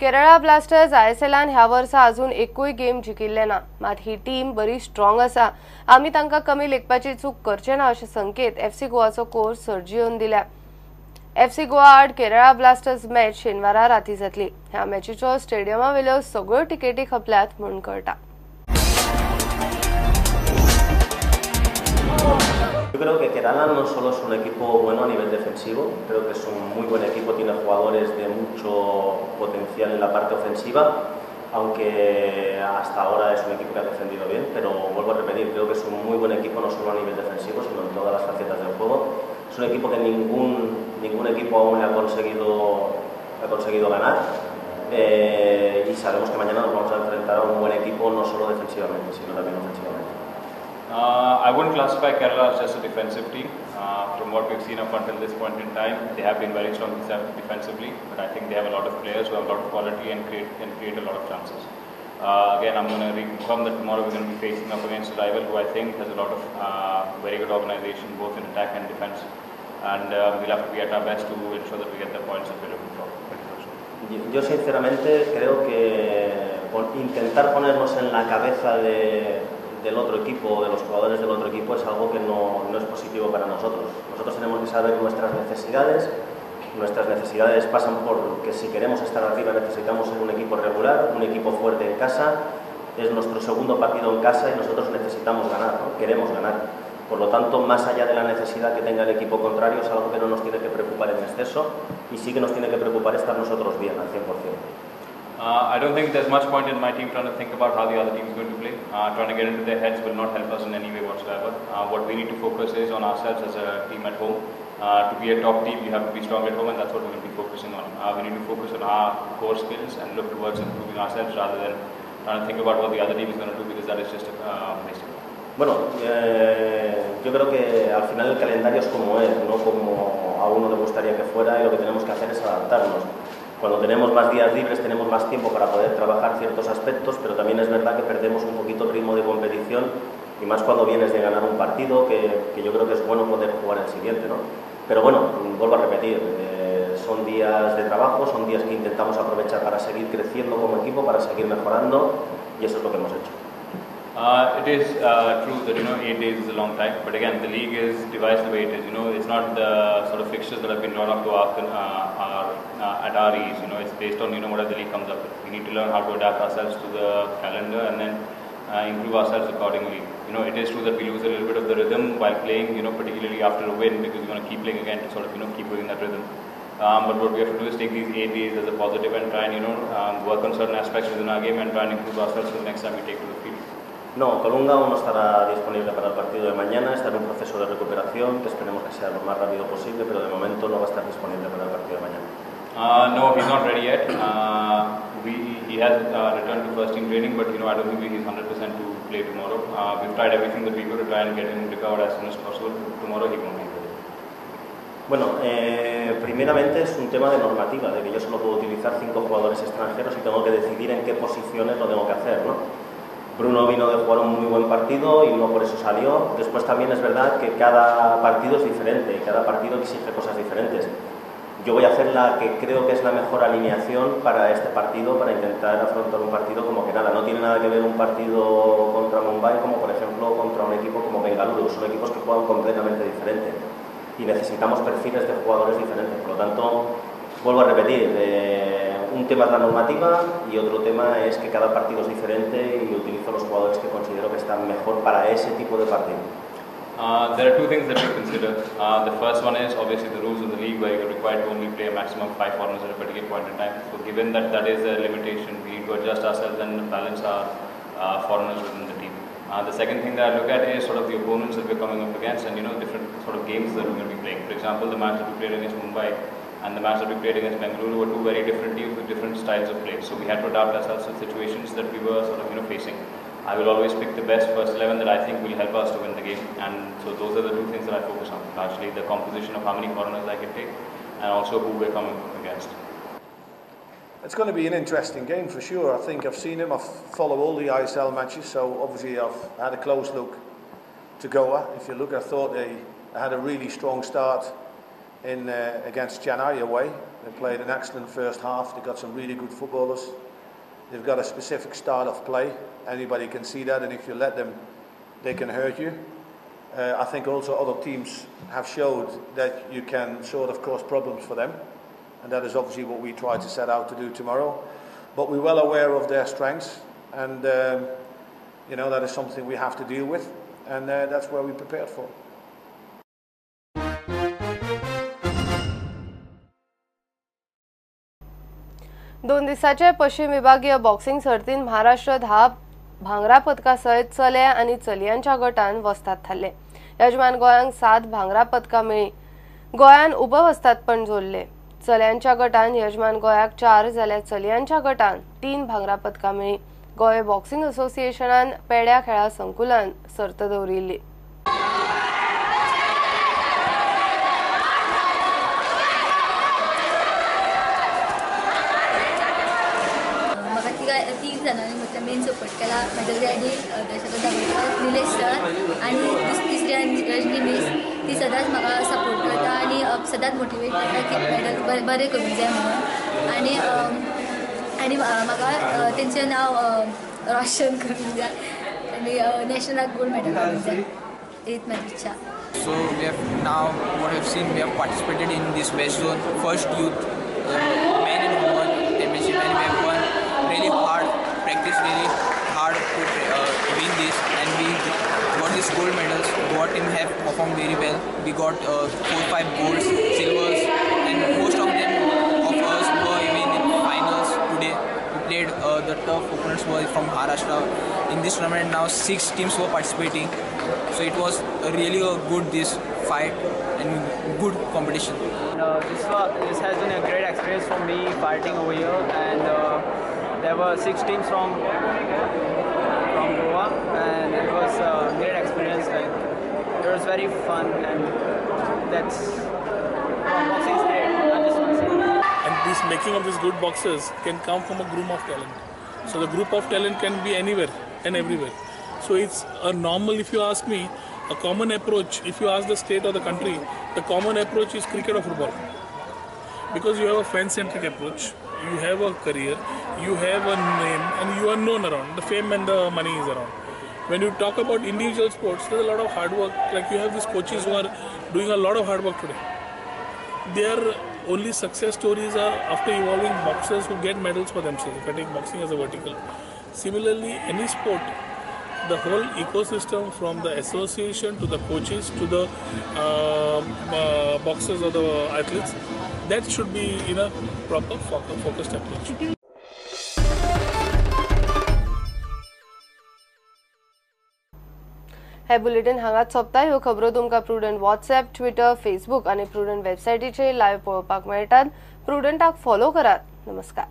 Kerala blasters आयएसएलान ह्या वर्सा अजून एकूय गेम जिखिल्ले ना, मात ही टीम बरी स्ट्रॉंग आसा। आमी तांकां कमी लेखपाची चूक करचे ना अशे संकेत एफसी गोवाचो कोच सर्जियोन दिल्या। एफसी गोवा आड केरळा ब्लास्टर्स मॅच शेनवारा राती जातली। ह्या मॅचीच्यो स्टेडियमा वेल्यो सगळ्यो तिकेटी खपल्यात म्हूण कळटा। Yo creo que Kerala no solo es un equipo bueno a nivel defensivo, creo que es un muy buen equipo, tiene jugadores de mucho potencial en la parte ofensiva, aunque hasta ahora es un equipo que ha defendido bien, pero vuelvo a repetir, creo que es un muy buen equipo no solo a nivel defensivo, sino en todas las facetas del juego. Es un equipo que ningún equipo aún le ha conseguido ganar, y sabemos que mañana nos vamos a enfrentar a un buen equipo no solo defensivamente, sino también ofensivamente. I wouldn't classify Kerala as just a defensive team. From what we've seen up until this point in time, they have been very strong defensively, but I think they have a lot of players who have a lot of quality and can create a lot of chances. Again, I'm going to reconfirm that tomorrow we're going to be facing up against a rival who I think has a lot of very good organization, both in attack and defense, and we'll have to be at our best to ensure that we get the points that we're looking for. Yo sinceramente creo que intentar ponernos en la cabeza del otro equipo, de los jugadores del otro equipo, es algo que no es positivo para nosotros. Nosotros tenemos que saber nuestras necesidades. Nuestras necesidades pasan por que si queremos estar arriba necesitamos ser un equipo regular, un equipo fuerte en casa. Es nuestro segundo partido en casa y nosotros necesitamos ganar, ¿no? Queremos ganar. Por lo tanto, más allá de la necesidad que tenga el equipo contrario, es algo que no nos tiene que preocupar en exceso y sí que nos tiene que preocupar estar nosotros bien al 100%. I don't think there's much point in my team trying to think about how the other team is going to play. Trying to get into their heads will not help us in any way whatsoever. What we need to focus is on ourselves as a team at home. To be a top team, you have to be strong at home, and that's what we're going to be focusing on. We need to focus on our core skills and look towards improving ourselves rather than trying to think about what the other team is going to do, because that is just a waste of time. Bueno, yo creo que al final el calendario es como es, no como a uno le gustaría que fuera, y lo que tenemos que hacer es adaptarnos. Cuando tenemos más días libres tenemos más tiempo para poder trabajar ciertos aspectos, pero también es verdad que perdemos un poquito el ritmo de competición, y más cuando vienes de ganar un partido, que yo creo que es bueno poder jugar el siguiente, ¿no? Pero bueno, vuelvo a repetir, son días de trabajo, son días que intentamos aprovechar para seguir creciendo como equipo, para seguir mejorando, y eso es lo que hemos hecho. It is true that 8 days is a long time, but again, the league is devised the way it is. It's not the sort of fixtures that have been drawn up to at our ease. It's based on whatever the league comes up with. We need to learn how to adapt ourselves to the calendar and then improve ourselves accordingly. It is true that we lose a little bit of the rhythm while playing, particularly after a win, because we want to keep playing again to sort of keep going that rhythm. But what we have to do is take these 8 days as a positive and try and work on certain aspects within our game and try and improve ourselves for the next time we take to the field. No, Colunga aún no estará disponible para el partido de mañana, está en un proceso de recuperación que esperemos que sea lo más rápido posible, pero de momento no va a estar disponible para el partido de mañana. No, he's not ready yet. He has returned to first team training, but I don't think he's 100% to play tomorrow. We've tried everything that we could to try and get him recovered as soon as possible. Tomorrow he won't be ready. Bueno, primeramente es un tema de normativa, de que yo solo puedo utilizar 5 jugadores extranjeros y tengo que decidir en qué posiciones lo tengo que hacer, ¿no? Bruno vino de jugar un muy buen partido y no por eso salió. Después también es verdad que cada partido es diferente y cada partido exige cosas diferentes. Yo voy a hacer la que creo que es la mejor alineación para este partido, para intentar afrontar un partido como Kerala. No tiene nada que ver un partido contra Mumbai como por ejemplo contra un equipo como Bengaluru. Son equipos que juegan completamente diferente y necesitamos perfiles de jugadores diferentes. Por lo tanto, vuelvo a repetir, un tema es la normativa y otro tema es que cada partido es diferente y utilizo los jugadores que considero que están mejor para ese tipo de partido. There are two things that we consider. The first one is obviously the rules of the league where you're required to only play a maximum of 5 foreigners at a particular point in time. So given that that is a limitation, we need to adjust ourselves and balance our foreigners within the team. The second thing that I look at is sort of the opponents that we're coming up against and different sort of games that we're going to be playing. For example, the match that we played against Mumbai and the match that we played against Bengaluru were two very different teams with different styles of play. So we had to adapt ourselves to situations that we were sort of facing. I will always pick the best first 11 that I think will help us to win the game, and so those are the two things that I focus on, largely the composition of how many foreigners I can take and also who we're coming against. It's going to be an interesting game for sure. I think I've seen him, I follow all the ISL matches, so obviously I've had a close look to Goa. If you look, I thought they had a really strong start in against Chennai away. They played an excellent first half. They got some really good footballers. They've got a specific style of play. Anybody can see that, and if you let them, they can hurt you. I think also other teams have showed that you can sort of cause problems for them, and that is obviously what we try to set out to do tomorrow. But we're well aware of their strengths, and you know, that is something we have to deal with, and that's where we prepared for. दोन दिसाचे पश्चिम विभागीय boxing सर्तीन Maharashtra 10 भांगरा पदका सयत चले आनी चलयांच्या गटान वस्ताद थारले. यजमान गोयांक 7 भांगरा पदकां मेळ्ळी. गोयान उपवस्तादपण जोडले. चल्यांच्या गटान यजमान गोयाक 4 जाल्यार चलयांच्या गटान 3 भांगरा पदकां मेळ्ळी. गोंय बॉक्सिंग असोसिएशनान पेड्या खेळा संकुलान सर्त दवरिल्ली. तीन जाणांनी म्हटल्यार मेन सपोर्ट केला. म्हज्या डॅडी दशरथ दाभोलकर, निलेश सर आनी तिसरी रजनी मीस, ती सदांच म्हाका सपोर्ट करता आनी सदांच मोटिवेट करता की मेडल बरें करूंक जाय म्हणून. आनी आनी म्हाका तेंचें नांव रोशन करूंक जाय आनी नॅशनलाक गोल्ड मेडल हाडूंक जाय, हीच म्हाजी इच्छा. So we have now what we have seen, we have participated in this West Zone first youth men and women championship, and we have won really hard, practice really hard to win this, and we got these gold medals. Goa team have performed very well. We got 4-5 golds, silvers, and most of them of us were even in finals today. We played the tough opponents were from Maharashtra. In this tournament now 6 teams were participating, so it was a really a good this fight and good competition. This has been a great experience for me fighting over here, and there were 6 teams from Goa, and it was a great experience. Like, it was very fun, and that's boxing is great. I just want to say. And this making of these good boxers can come from a group of talent. So the group of talent can be anywhere and everywhere. So it's a normal, if you ask me, a common approach. If you ask the state or the country, the common approach is cricket or football. Because you have a fan-centric approach, you have a career, you have a name, and you are known around. The fame and the money is around. When you talk about individual sports, there's a lot of hard work. Like you have these coaches who are doing a lot of hard work today. Their only success stories are after evolving boxers who get medals for themselves. If I take boxing as a vertical. Similarly, any sport, the whole ecosystem from the association to the coaches to the boxers or the athletes, that should be in a proper focused approach. हे bulletin हांगाच सोंपता. ह्यो खबरो तुमकां prudent WhatsApp, Twitter, Facebook आनी prudent वेबसायटीचेर live पळोवपाक मेळटात. प्रुडंटाक फॉलो करात. नमस्कार.